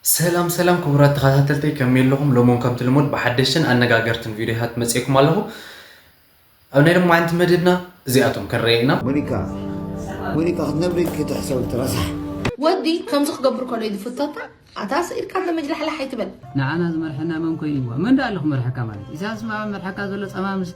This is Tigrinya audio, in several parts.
ሰላም ሰላም ክቡራት ተኸታተልተይ፣ ከመይ ኣለኹም? ሎሞን ከምቲ ልሙድ ብሓደሽትን ኣነጋገርትን ቪድዮታት መጺኤኩም ኣለኹ። ኣብ ናይ ሎማዓንቲ መደብና እዚኣቶም ክንርኢ ኢና። ሞኒካ፣ ሞኒካ ክትነብሪ ክትሕሰብ ትረሳሕ። ወዲ ከምዚ ክገብር ከሎ እዩ ዝፍቶታ። ኣታ ስኢልካ መጅላሕላሕ ኣይትበል። ንዓና ዝመርሐና መን ኮይኑ እዋ? መን ደኣ ኣሎ ክመርሐካ ማለት? ኢሳያስ መኣ መርሐካ ዘሎ ጸማምስ።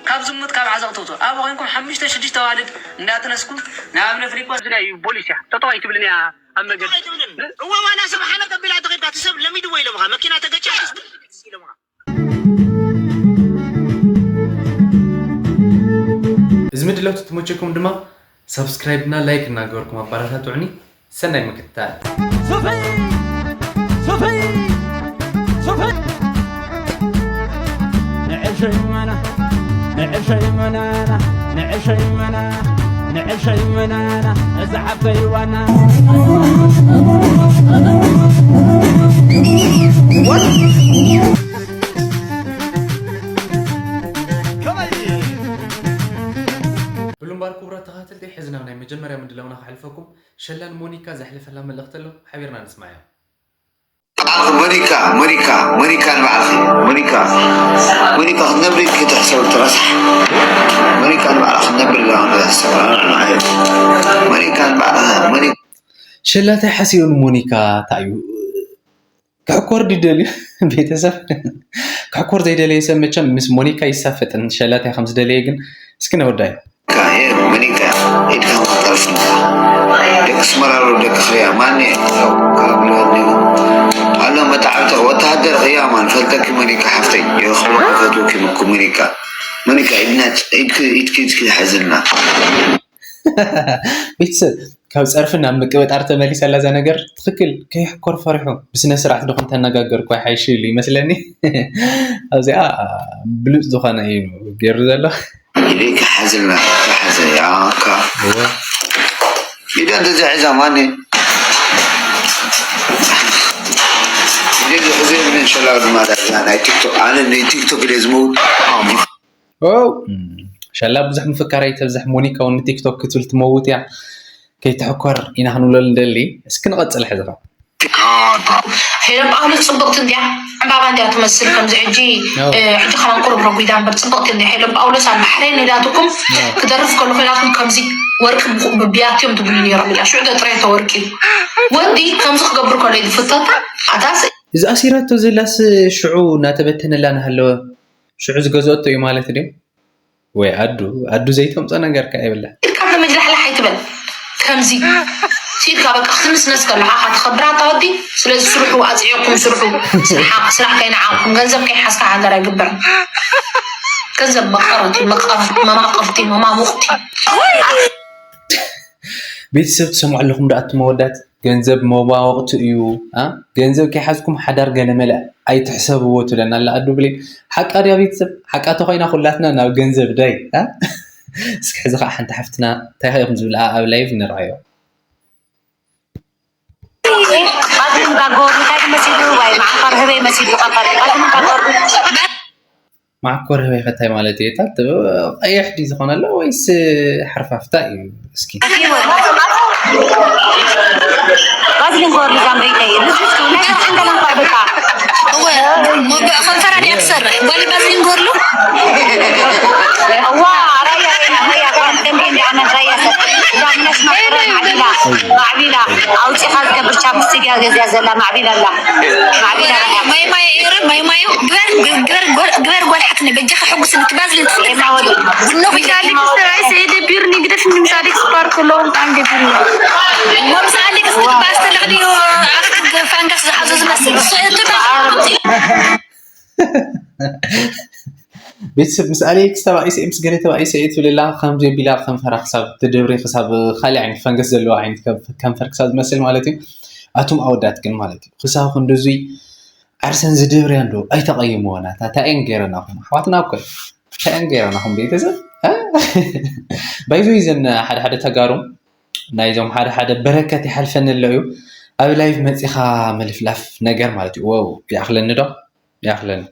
ካብ ዝሙት ካብ ዓዘቕቲ ውጹ። ኣብ ኮይንኩም ሓሙሽተ ሽዱሽተ ኣዋልድ እንዳጥነስኩም ናብ እምነ ፍሊጶስ ዝናይ ፖሊስ እያ። ጠጠው ኣይትብልን እያ ኣብ መገዲ። እዋ ዋላ ሰብ ሓመድ ኣቢላ ተኸድካ እቲ ሰብ ለሚድዎ ኢሎምኻ። መኪና ተገጭያ ኢሎምኻ። እዚ ምድላው ተተመቸኩም ድማ ሳብስክራይብ እና ላይክ እናገበርኩም ኣባራታትዑኒ። ሰናይ ምክትታል። ሱፊ! ሱፊ! ሱፊ! ንዕሸይ መና፣ ንዕሸይ መናና፣ ንዕሸይ መና፣ ንዕሸይ መናና፣ እዛ ዓበይ ዋና። ብሉ እምበር ክቡራት ተኸታተልቲ፣ ሕዚ ናብ ናይ መጀመርያ ምድላውና ከሕልፈኩም። ሸላን ሞኒካ ዘሕልፈላ መልእኽቲ ኣሎ፣ ሓቢርና ንስማዓዮ። ሞኒካ ሞኒካ ሞኒካ ንባዕልኺ ሞኒካ ሞኒካ ክትነብሪ ክትሕሰብ ትረሳሕ። ሞኒካ ንባዕላ ክትነብር ኢላ ክትሕሰብ። ሞኒካ ንባዕላ ሞኒካ ሸላታይ ሓሲቡ ንሞኒካ እንታይ እዩ ክሕኮር ድደልዩ? ቤተሰብ ክሕኮር ዘይደለየ ሰብ መቸም ምስ ሞኒካ ይሳፈጥን። ሸላታይ ከም ዝደለየ ግን እስኪ ነወዳይ። ሞኒካ ኢድካ ክትጠርፍ ደቂ ስመራሩ ደቂ ክሪያ ማን ካብ ኣሎ መጣዕብተ ወተሃደር ክያ ማን ፈልጠኪ ሞኒካ ሓፍተይ የኽብሮ ፈትውኪ ምኩ ሞኒካ ሞኒካ ኢድና ኢድኪ ኢድኪ ኢድኪ ሓዝልና። ቤተሰብ ካብ ጸርፊ ናብ ምቅብጣር ተመሊሳ ኣላ እዛ ነገር። ትኽክል ከይሕኮር ፈሪሑ ብስነ ስርዓት ዶ ከም ተነጋገርኩ ኣይሓይሽ ኢሉ ይመስለኒ። ኣብዚኣ ብሉጽ ዝኾነ እዩ ገይሩ ዘሎ። ኢለይ ክሓዝልና ክሓዘ ያካ ኢደ እንደዚ ሒዛ ማን ኢደ ዝሕዘ ምን ሸላው ድማ ዳርጋ ናይ ቲክቶክ ኣነ ናይ ቲክቶክ ኢለ ዝመውት ሸላ ብዙሕ ምፍካር ኣይተብዝሕ። ሞኒካ እውን ንቲክቶክ ክትብል ትመውት እያ። ከይትሕኮር ኢና ክንብለሉ ንደሊ። እስኪ ንቐጽል ሕዚ ኸ። ሄለን ጳውሎስ ጽብቕቲ እንድያ። ዕምባባ እንድያ ትመስል ከምዚ ሕጂ ሕጂ ከማን ቁሩብ ረጒዳ እምበር ጽብቕቲ እንድያ። ሄለን ጳውሎስ ኣብ ባሕሬን ኢላትኩም ክደርፍ ከሎ ኮይናትኩም ከምዚ ወርቂ ብያትዮም ትብሉ ነይሮም ኢላ ሽዑ ጥራይ ተወርቂ ወዲ ከምዚ ክገብር ከሎ እዩ ዝፍተታ ኣታስ እዚ ኣሲራቶ ዘላስ ሽዑ እናተበተነላ እናሃለወ ሽዑ ዝገዝኦቶ እዩ ማለት ድዩ? ወይ ኣዱ ኣዱ ዘይተምጾ ነገር ከ የብላ። ኢልካ መጅላሕላሕ ኣይትበል። ከምዚ ሲልካ በቃ ክትንስነስ ከለካ ኢካ ትከብር ኣታ ወዲ። ስለዚ ስርሑ ኣጽዒቅኩም ስርሑ። ስራሕ ስራሕ ከይነዓቅኩም ገንዘብ ከይሓዝካ ሃገር ኣይግበርን። ገንዘብ መቀረት እዩ መቀረት መማቅርቲ መማሙቅቲ። ቤተሰብ ትሰምዑ ኣለኹም ዶ ኣቱም ኣወዳት? ገንዘብ መዋወቕቲ እዩ። ገንዘብ ከይሓዝኩም ሓዳር ገለመለ ኣይትሕሰብዎ ትብለና ኣላ ኣዱ ብሌን። ሓቃ ድያ ቤተሰብ? ሓቃ ተኾይና ኩላትና ናብ ገንዘብ ዳይ። እስኪ ሕዚ ከዓ ሓንቲ ሓፍትና እንታይ ኢኹም ዝብልኣ ኣብ ላይቭ ንርኣዮ። መዓኮር ህበይ መሲሉ ቀፈር ባዝሊን ጋጎር ማዕኮር ህበይ ከታይ ማለት እዩ? እታ ቀይሕ ድዩ ዝኾነ ኣሎ ወይስ ሓርፋፍታ እዩ? እስኪ ባዝሊን ክወርዱ ዛምበይተይ ርዝቱ ናይ ስራሕ እንከላ እንኳ በቃ እወ ሞጎ ከንፈራ ድያ ትሰርሕ ጓል ባዝሊን ክወርሉ እዋ ራያ ራያ ራያ ጓል ደንቢ እንዳ ኣመት ራያ ሰብ እዛ ምነስ ማዕቢላ ማዕቢላ ኣውፂኻ ዝገብር ቻፕስቲክ እያ ገዚኣ ዘላ ማዕቢላ ኣላ ማዕቢላ ራያ ማይ ማይ ረ ማይ ማይ ግበር ግበር ግበር ጓል ሓትነ በጃኻ ሕጉስኒ ትባዝልን ትፍልጥ ቡኖ ሻሊክ ሰራይ ሰይደ ቢር ንግደፍ ንምሳሌ ስፓርክ ሎን ጣንገ ቢር ወምሳሌ ክትባስ ተለኽልዮ ኣፍትግ ፋንጋስ ዝሓዞ ዝመስል ስእቱ ቤተሰብ ምስ ኣሌክስ ተባኢሰ ምስ ገለ ተባኢሰ እየ ትብል ኣላ። ከምዚ ኣቢላ ከንፈራ ክሳብ ትድብሪ ክሳብ ካልእ ዓይነት ፈንገስ ዘለዎ ዓይነት ከንፈር ክሳብ ዝመስል ማለት እዩ። ኣቱም ኣወዳት ግን ማለት እዩ ክሳብ ክንድዙይ ዓርሰን ዝድብርያ እንዶ ኣይተቐይምወን ኣታ እንታይ እየን ገይረናኹም ኣሕዋትና እኮ እንታይ እየን ገይረናኹም ቤተሰብ ባይዞ ይዘን ሓደ ሓደ ተጋሩ ናይዞም ሓደ ሓደ በረከት ይሓልፈኒ ኣሎ እዩ ኣብ ላይቭ መፂኻ ምልፍላፍ ነገር ማለት እዩ ወው ይኣኽለኒ ዶ ይኣኽለኒ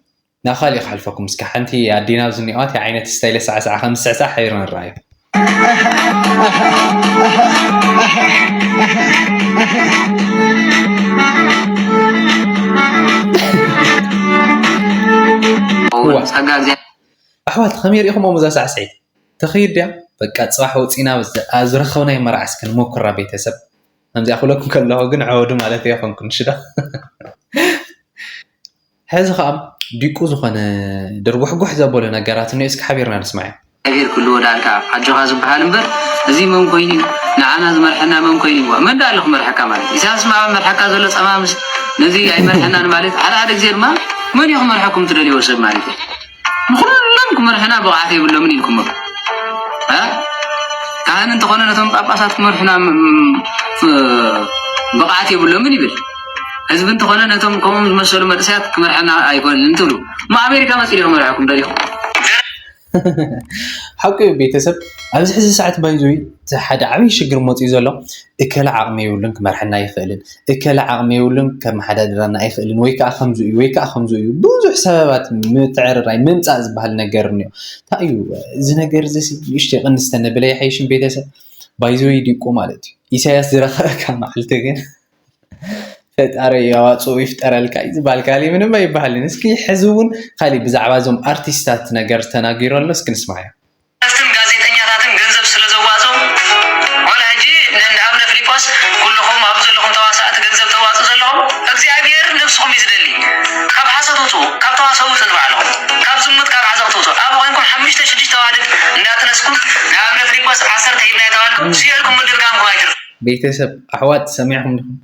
ናብ ካሊእ ክሓልፈኩም እስከ ሓንቲ ኣዴና ኣብዚ እኒኦዋ እንታይ ዓይነት ስታይለ ሳዕሳዕ ከም ዝስዕሳዕ ሓቢርና ንረኣዮ ጸጋ እግዚኣብሔር ኣሕዋት ከመይ ርኢኹሞ እዛ ሳዕስዒት? ተኸይድ ድያ? በቃ ጽባሕ ወጺና ኣብ ዝረኸብናዮ መርዓስ ክንሞክራ ቤተሰብ። ከምዚኣ ክብለኩም ከለኹ ግን ዓወዱ ማለት ኣይኮንኩን ሽዶ። ሕዚ ኸዓ ዲቁ ዝኾነ ድርጉሕጉሕ ዘበሎ ነገራት እኒኦ፣ እስኪ ሓቢርና ንስማዕ። እግዚኣብሔር ክልወዳልካ ኣጆኻ ዝበሃል እምበር፣ እዚ መን ኮይኑ እዩ? ንዓና ዝመርሐና መን ኮይኑ እዩ? መን ደኣ ኣሎ ክመርሐካ ማለት እዩ? ኢሳያስ እምበኣር መርሐካ ዘሎ ጸማምስ ነዚ ኣይመርሐናን ማለት፣ ሓደ ሓደ ግዜ ድማ መን እዩ ክመርሐኩም ትደልይዎ ሰብ ማለት እዩ? ንኹሎም ክመርሑና ብቕዓት የብሎምን ኢልኩሞ። እ? ካህን እንተኾነ ነቶም ጳጳሳት ክመርሑና ም- ም- ብቕዓት የብሎምን ይብል። ህዝቢ እንተኾነ ነቶም ከምኦም ዝመሰሉ መንእሰያት ክመርሐና ኣይኮንን ትብሉ። እሞ ኣሜሪካ መፂኡ ክመርሐኩም ደሊኹም? ሓቁ እዩ ቤተሰብ። ኣብዚ ሕዚ ሰዓት ባይዞይ እቲ ሓደ ዓብዪ ሽግር መፂኡ ዘሎ እከለ ዓቕሚ የብሉን ክመርሐና ኣይኽእልን፣ እከለ ዓቕሚ የብሉን ከመሓዳድረና ኣይኽእልን፣ ወይ ከዓ ከምዚ እዩ ወይ ከዓ ከምዚ እዩ። ብዙሕ ሰበባት ምትዕርራይ ምምፃእ ዝበሃል ነገር እኒኦ። እንታይ እዩ እዚ ነገር እዚ? ንእሽተይ ቅንስ ተነብለ ይሓይሽን ቤተሰብ። ባይዞይ ዲቁ ማለት እዩ። ኢሳያስ ዝረኸበካ መዓልቲ ግን ፈጣሪ ኣዋፅኡ ይፍጠረልካ እዩ ዝበሃል፣ ካሊእ ምንም ኣይበሃልን። እስኪ ሕዚ እውን ካሊእ ብዛዕባ እዞም ኣርቲስታት ነገር ተናጊሩ ኣሎ፣ እስኪ ንስማዓዮ። ጸሓፍትን ጋዜጠኛታትን ገንዘብ ስለ ዘዋፅኡ፣ ዋላ ሕጂ እንዳ ኣብነ ፊሊጶስ ኩልኹም ኣብዚ ዘለኹም ተዋሳእቲ ገንዘብ ተዋፅኡ ዘለኹም እግዚኣብሔር ነብስኹም እዩ ዝደሊ። ካብ ሓሶት ውፅኡ፣ ካብ ተዋሰኡ ውፁ ንባዕልኹም። ካብ ዝሙት ካብ ዓዘቕቲ ውፁ። ኣብኡ ኮይንኩም ሓሙሽተ ሽዱሽተ ኣዋልድ እንዳጥነስኩም ንኣብነ ፊሊጶስ ዓሰርተ ሂብና ኣይተባልኩም ስየልኩም ምድርጋምኩም ኣይትርፍ። ቤተሰብ ኣሕዋት ሰሚዕኹም ዲኹም?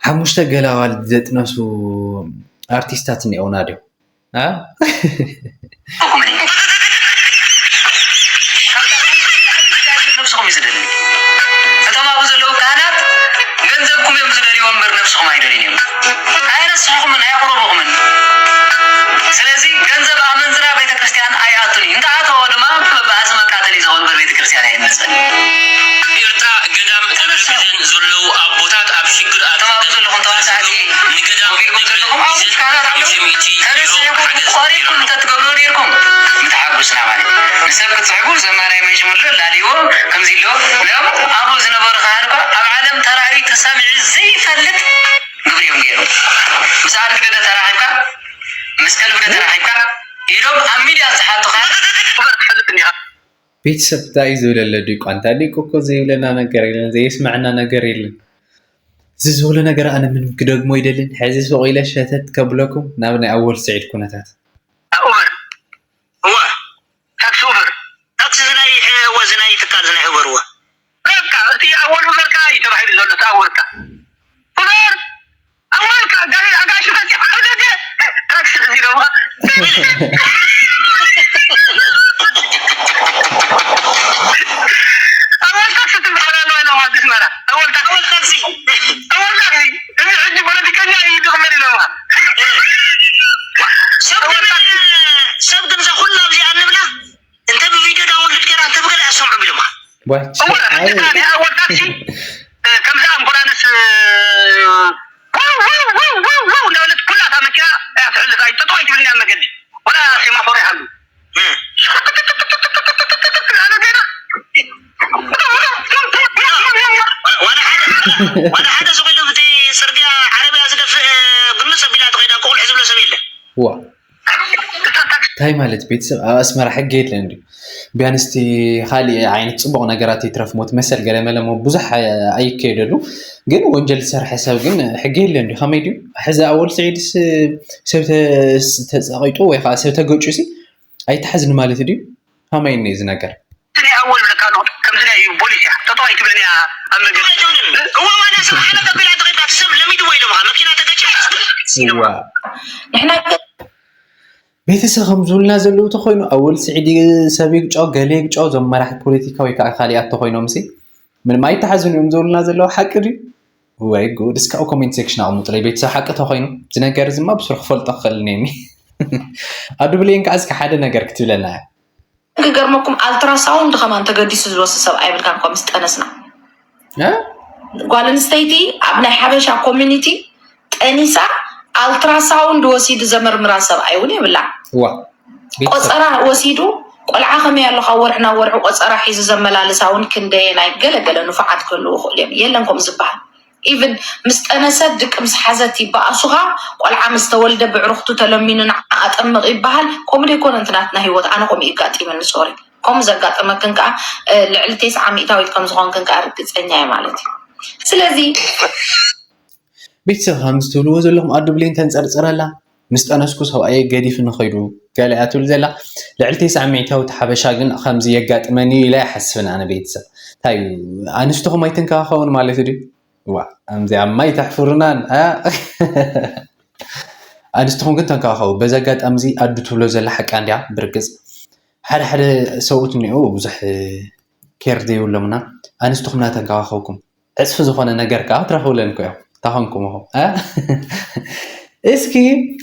ሓሙሽተ ገለ ኣዋልድ ዘጥነሱ ኣርቲስታት እኒኦውና ድዮም? ነብስኹም እዩ ዝደሊ። እቶም ኣብኡ ዘለዉ ካህናት ገንዘብኩም እዮም ዝደልይዎ እምበር ነብስኹም ኣይደልዩን እዮም። ኣየነስሕኹምን ኣየቕርቡኹምን። ስለዚ ገንዘብ ኣመንዝራ ቤተ ክርስቲያን ኣይኣቱን እዩ። እንተኣተወ ድማ በብኣዚ መቃተሊ ዝኸውን እምበር ቤተ ክርስቲያን ኣይህነፅን እዩ። ኤርትራ ገዳም ደብረ ብርሃን ዘለዉ ኣቦታት ኣብ ሽግር ኣቶም ኣብኡ ዘለኹም ተዋሳእቲ ንገዳም ኮፍ ኢልኩም ዘለኹም ኣብኡ ካህናት ኣለዉ። ተነሲሕኩም ቆሪብኩም እንተትገብሩ ነይርኩም ምተሓጎስና ማለት እዩ። ንሰብ ክትስሕቡ ዘማናይ መንሽምሎ ላልይዎ ከምዚ ኢሎ እዚኦም ኣብኡ ዝነበሩ ካህን እኳ ኣብ ዓለም ተራእዩ ተሰሚዑ ዘይፈልጥ ግብሪ እዮም ገይሮም። ምስ ኣልፍሬዶ ተራኺብካ ምስ ከልፍሬዶ ተራኺብካ ኢሎም ኣብ ሚድያ ዝሓቱኻ ትፈልጥ እንዲኻ። ቤተሰብ እንታይ እዩ ዝብለለ ዲቋ? እንታ ዲቁ እኮ ዘይብለና ነገር የለን፣ ዘየስመዐና ነገር የለን። እዚ ዝብሎ ነገር ኣነ ምንም ክደግሞ ይደልን። ሕዚ ሱቕ ኢለ ሸተት ከብለኩም ናብ ናይ ኣወል ስዒድ ኩነታት። ኡበር እወ ታክሲ ኡበር ታክሲ ዝናይ እወ ዝናይ ትካል ዝናይ ኡበር እወ በቃ እቲ ኣወል ኡበር ከኣ እዩ ተባሂሉ ዘሎ እቲ ኣወል ከኣ ኡበር ኣወል ከኣ ጋሪ ኣጋይሽ መፂ ኣብ ደገ ታክሲ እዚ ደሞ ኣወል ታክሲ ትበሃል ኣለዋ ኢሎም ኣዲስ መራ ኣወል ታክሲ ኣወል ታክሲ ኣወል ታክሲ እዚ ሕጂ ፖለቲከኛ እዩ ድኽመል ኢሎምኻ ሰብ ግን ሰብ ግን እዛ ኩላ ኣብዚኣ እንብላ እንተ ብቪድዮ ዳውንሎድ ገይራ እንተ ብገለ ኣሰምዑ ቢሎምኻ ዋች እወ ሕጂ ከኣ ናይ ኣወል ታክሲ ከምዛ ኣምቡላንስ ዋው ዋው ዋው ዋው ዋው እንዳበለት ኩላ እታ መኪና እያ ትሕልፍ ኣይጠጠው ኣይትብልን እያ መገዲ ወላ ሴማፎር ይሃሉ ዋላ ሓደ ሱቕ ኢሉ ብቲ ጽርግያ ዓረብያ ዝደፍእ ግምጽ ኣቢላ ተኸይዳ ቁቑልሕ ዝብሎ ሰብ የለን። ዋ እንታይ ማለት ቤተሰብ ኣብ ኣስመራ ሕጊ የለን ድዩ? ቢያንስቲ ካሊእ ዓይነት ፅቡቕ ነገራት ይትረፍ ሞት መሰል ገለመለ ሞ ብዙሕ ኣይከየደሉ ግን ወንጀል ዝሰርሐ ሰብ ግን ሕጊ የለን ድዩ? ከመይ ድዩ? ሕዚ ኣወል ስዒድስ ሰብ ተፀቂጡ ወይ ከዓ ሰብ ተገጩ ሲ ኣይተሓዝን ማለት ድዩ? ከመይ እኒ እዚ ነገር? ናይ ኣወል ብለካ ኣሎ ከምዚ ናይ ፖሊስ እያ ጠጠው ኣይትብልን እያ ኣብ መገዲ እዋ ዋላ ሰብ ሓደ ቀቢላ ተቂጣ እቲ ሰብ ለሚድዎ ኢሎምኻ መኪና ተገጭ እዋ ንሕና ቤተሰብ ከም ዝብልና ዘለዉ ተኮይኑ ኣወል ስዒድ ሰብ ይግጫው ገለ ይግጫው እዞም መራሕቲ ፖለቲካ ወይ ከዓ ካሊኣት ተኮይኖም ሲ ምንም ኣይተሓዝኑ እዮም ዝብሉና ዘለዉ ሓቂ ድዩ? ወይ ጉድ እስካብ ኮሜንት ሴክሽን ኣቕምጡለይ ቤተሰብ ሓቂ ተኮይኑ ዝነገር ዝማ ብስሩ ክፈልጦ ክኽእል ነኒ ኣዱ ብሌን ከዓ እስከ ሓደ ነገር ክትብለና እያ ክገርመኩም ኣልትራሳውንድ ከማን ተገዲሱ ዝወስድ ሰብ ኣይብልካን እኳ ምስ ጠነስና ጓል ኣንስተይቲ ኣብ ናይ ሓበሻ ኮሚኒቲ ጠኒሳ ኣልትራሳውንድ ወሲዱ ዘመርምራ ሰብኣይ እውን የብላ ዋ ቤተሰብ ቆፀራ ወሲዱ ቆልዓ ከመይ ኣሎ ካብ ወርሒ ናብ ወርሒ ቆፀራ ሒዙ ዘመላልሳ እውን ክንደየናይ ገለገለ ንፉዓት ክህልው ይኽእሉ እዮም የለን ከምኡ ዝበሃል ኢቭን ምስ ጠነሰት ድቂ ምስ ሓዘት ይበኣሱኻ። ቆልዓ ምስ ተወልደ ብዕሩኽቱ ተለሚኑ ንዓ ኣጠምቕ ይበሃል። ከምኡ ደይኮነ እንት ናትና ህይወት ኣነ ከምኡ ይጋጢመኒ። ሶሪ፣ ከምኡ ዘጋጠመክን ከዓ ልዕሊ ቴስዓ ሚእታዊት ከም ዝኾንክን ከዓ ርግፀኛ እየ ማለት እዩ። ስለዚ ቤተሰብ ከምዚ ትብልዎ ዘለኹም ኣዱ ብሌን ተንፀርፅረላ። ምስ ጠነስኩ ሰብኣየ ገዲፍኒ ኸይዱ ገለ እያ ትብል ዘላ። ልዕሊ ቴስዓ ሚእታዊት ሓበሻ ግን ከምዚ የጋጥመኒ ኢለ ኣይሓስብን ኣነ። ቤተሰብ እንታይ እዩ? ኣንስትኹም ኣይትንከባኸቡን ማለት ድዩ? ዋ ከምዚኣ ማይ ተሕፍሩናን። ኣንስትኹም ግን ተንከባኸቡ። በዚ ኣጋጣሚ እዚ ኣዱ ትብሎ ዘላ ሓቃ እንዲያ። ብርግፅ ሓደ ሓደ ሰብኡት እኒኦ ብዙሕ ኬር ዘይብሎምና። ኣንስትኹምና ተንከባኸብኩም ዕፅፊ ዝኾነ ነገር ከዓ ትረኽብለን እኮ እዮም። ታኾንኩም ኹም እስኪ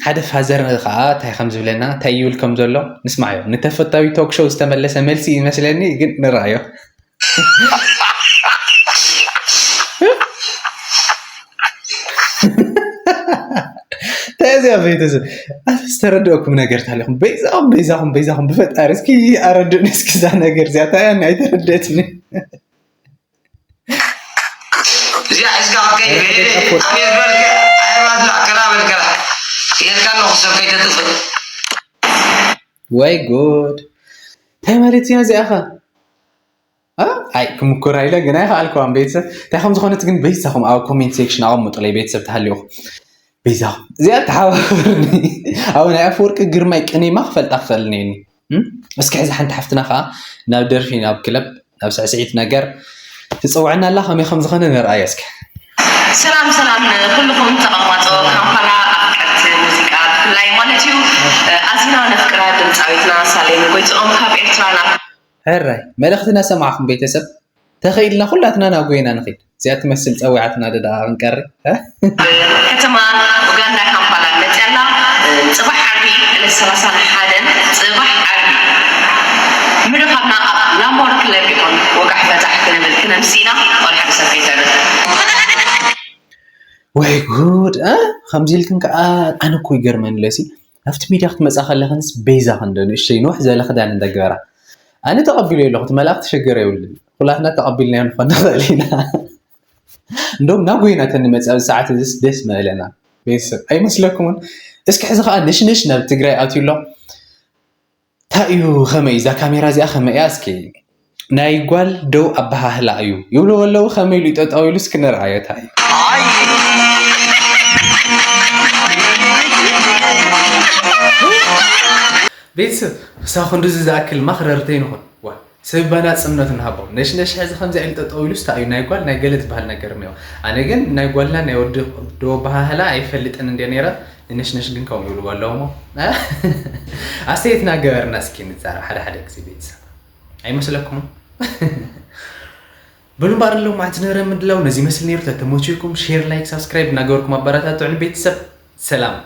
ሓደ ፋዘር ከዓ እንታይ ከም ዝብለና እንታይ ይብል ከም ዘሎ ንስማዕዮ። ንተፈታዊ ቶክ ሾው ዝተመለሰ መልሲ ይመስለኒ፣ ግን ንረኣዮ። እንታይ እዚኣ ቤተሰብ ዝተረደእኩም ነገር ታሊኹም በይዛኹም በይዛኹም በይዛኹም ብፈጣሪ እስኪ ኣረድእኒ እስኪ እዛ ነገር እዚኣ ታያን ኣይተረደእትኒ። እዚኣ ሒዝካ ክትከይድ ኣቤት በልከ ኣሕባትና ከላ በልከላ ኢለካ ኣለኹ ሰብ ከይተጥፍእ። ወይ ጉድ እንታይ ማለት እያ እዚኣኻ? ኣይ ክምኩራ ኢለ ግን ኣይኸኣልክዋን ቤተሰብ እንታይ ከም ዝኾነት ግን በይዛኹም ኣብ ኮሜንት ሴክሽን ኣቐምጡለይ ቤተሰብ ተሃሊኹም በይዛኹም እዚኣ ተሓባበርኒ። ኣብ ናይ ኣፈወርቂ ግርማይ ቅኔማ ክፈልጣ ክኽእል ነኒ። እስኪ ሕዚ ሓንቲ ሓፍትና ከዓ ናብ ደርፊ ናብ ክለብ ናብ ስዕስዒት ነገር ትፅውዐና ኣላ። ከመይ ከም ዝኾነ ንርኣዮ እስኪ። ሰላም ሰላም ንኩልኹም ተቐማጦ ካምፓላ ኣፍቀርቲ ሙዚቃ ብፍላይ ማለት እዩ ኣዚና ነፍቅራ ድምፃዊትና ሳሌም ጎይትኦም ካብ ኤርትራ ናብ ሕራይ መልእኽቲ እናሰማዕኹም ቤተሰብ ተኸኢልና ኩላትና ናብ ጎይና ንኺድ። እዚኣ ትመስል ፀዊዓትና ደኣ ክንቀሪ ከተማ ኡጋንዳ ካምፓላ መፅያ ኣላ። ፅባሕ ዓርቢ ዕለት ሰላሳን ሓደን ፅባሕ ዓርቢ ምርኻብና ኣብ ላሞር ክለብ ይኹን ወጋሕ ፈታሕ ክንብል ክነምስ ኢና። ቆልዓ ብሰብ ከይተርፍ። ወይ ጉድ እ ከምዚ ኢልክን ከዓ ኣነ እኮ ይገርመኒ ለሲ ኣብቲ ሚድያ ክትመፃ ከለክንስ በይዛ ክንደ ንእሽተይ ንውሕ ዘለ ክዳን እንደግበራ ኣነ ተቐቢሉ ኣለኹ እቲ መልኣኽቲ ሽግር የብሉን ኩላትና ተቐቢልናዮ ንኾን ንኽእል ኢና እንደም ናብ ጎይና ተንመፅእ ኣብዚ ሰዓት እዚስ ደስ መእለና ቤተሰብ ኣይመስለኩምን እስኪ ሕዚ ከዓ ንሽንሽ ናብ ትግራይ ኣትዩ ኣሎ እንታይ እዩ ከመይ እዛ ካሜራ እዚኣ ከመይ እያ እስኪ ናይ ጓል ደው ኣበሃህላ እዩ ይብሉ ኣለዉ ከመይ ኢሉ ጠጠው ኢሉ እስኪ ንርኣዮ እንታይ እዩ ቤተሰብ ክሳብ ክንድዚ ዝኣክል ማኽረርተይ ንኹን ዋ ሰብ ባና ፅምነቱ ንሃቦ ነሽነሽ ሕዚ ከምዚ ኢሉ ጠጠው ኢሉ ስታ እዩ ናይ ጓል ናይ ገለ ዝበሃል ነገር እኒኦ ኣነ ግን ናይ ጓልና ናይ ወዲ ዶ ኣበሃህላ ኣይፈልጥን እንደ ነይረ ንነሽነሽ ግን ከምኡ ይብልዎ ኣለዎ ሞ ኣስተየትና ገበርና እስኪ ንዛረብ ሓደ ሓደ ግዜ ቤተሰብ ኣይመስለኩምን በሉ እምበኣር ኣለዉ ማለት ዝነበረ ምድላው ነዚ ይመስል ነይሩ ተተመችኩም ሼር ላይክ ሳብስክራይብ እናገበርኩም ኣበረታትዑኒ ቤተሰብ ሰላም